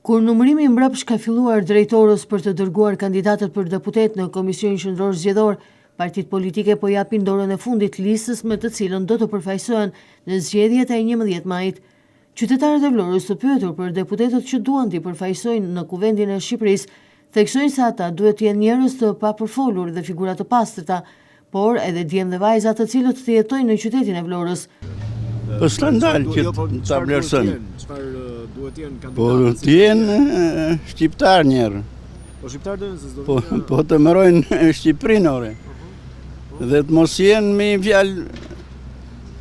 Kur numërimi mbrapsht ka filluar drejt orës për të dërguar kandidatët për deputetë në Komisionin Qendror Zgjedhor, partitë politike po japin dorën e fundit listës me të cilën do të përfaqësohen në zgjedhjet e 11 majit. Qytetarët e Vlorës të pyetur për deputetët që duan t'i përfaqësojnë në Kuvendin e Shqipërisë, theksojnë se ata duhet të jenë njerëz të papërfolur dhe figura të pastërta, por edhe djem dhe vajza të cilët të jetojnë në qytetin e Vlorës. Po skandal që jo, po, ta vlerësojmë. Po të jenë shqiptar njëherë. Po shqiptar do jenë se s'do Po, po të mbrojnë Shqipërinë ore. Po. Dhe të mos jenë me një fjalë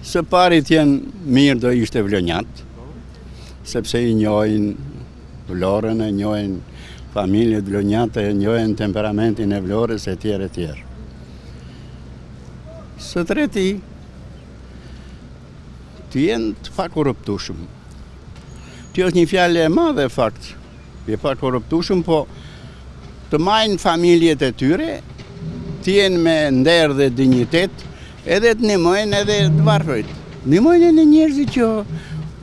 së pari të jenë mirë do ishte vlonjat, po. sepse i njohin Vlorën e njohin familjet vlonjate, e njohin temperamentin e Vlorës e tjerë e tjerë. Së treti, të jenë të pakorruptueshëm. Kjo është një fjalë e madhe fakt, i pakorruptueshëm, po të majnë familjet e tyre, të jenë me nder dhe dinjitet, Edhe të ndihmojnë edhe të varfrit. Ndihmojnë edhe njerëzit që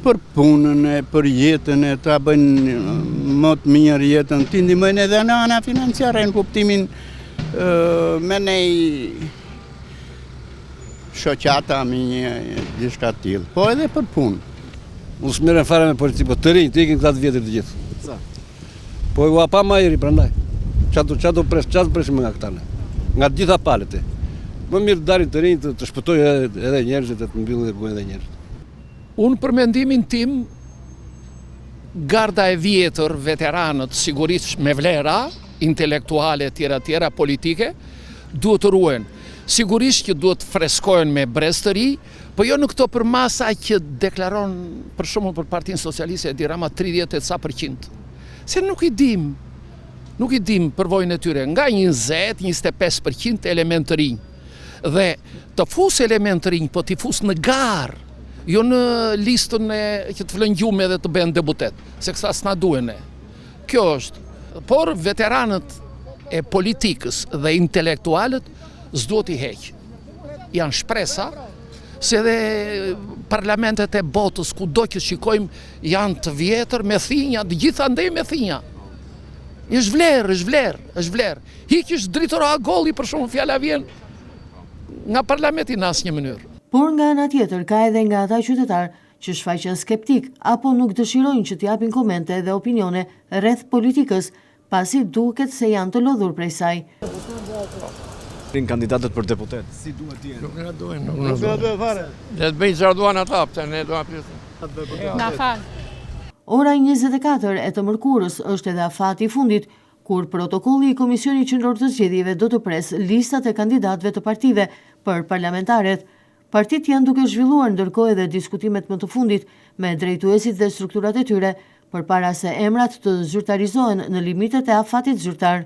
për punën e për jetën e ta bëjnë më të mirë jetën, t'i ndihmojnë edhe në ana financiare në kuptimin me nej shoqata me një diçka të tillë, po edhe për punë. Unë s'merrem fare me politikë, po të rinj, të ikin këta të vjetër të gjithë. Po ua pamë ajrin, prandaj. Ça do, ça do pres, ça do presim nga këta ne? Nga të gjitha palët e. Më mirë të dalin të rinj të, të shpëtojnë edhe, edhe njerëzit e të mbyllin dhe gojën edhe njerëzit. Unë për mendimin tim, garda e vjetër, veteranët, sigurisht me vlera intelektuale e tjera tjera politike, duhet të ruhen. Sigurisht që duhet të freskohen me brez të ri, Po jo në këto përmasa që deklaron për shembull për Partinë Socialiste Edi Rama 30 e ca për qind. Se nuk i dim, nuk i dim përvojën e tyre, nga 20, 25 për qind elementë të rinj. Dhe të fus elementë të rinj, po t'i fus në garë, jo në listën e që të flënë gjumë edhe të bëhen deputet, se këta s'na duhen ne. Kjo është. Por veteranët e politikës dhe intelektualët s'duhet t'i heq. Janë shpresa, se edhe parlamentet e botës, kudo që shikojmë, janë të vjetër me thinja, të gjithë andej me thinja. Është vlerë, është vlerë, është vlerë. Hiqësh Dritëro Agolli, për shembull fjala vjen nga parlamenti në asnjë mënyrë. Por nga ana tjetër ka edhe nga ata qytetarë që shfaqen skeptikë apo nuk dëshirojnë që të japin komente dhe opinione rreth politikës, pasi duket se janë të lodhur prej saj. Kandidatët për deputet, si duhet të jenë? Nuk na duhen, nuk na duhen fare. Le të bëjnë çfarë duan ata, pse ne do na pyesin. Na fal. Ora 24 e të mërkurës është edhe afati i fundit, kur protokolli i Komisionit Qendror të Zgjedhjeve do të presë listat e kandidatëve të partive për parlamentaret. Partitë janë duke zhvilluar ndërkohë edhe diskutimet më të fundit me drejtuesit dhe strukturat e tyre, përpara se emrat të zyrtarizohen në limitet e afatit zyrtar.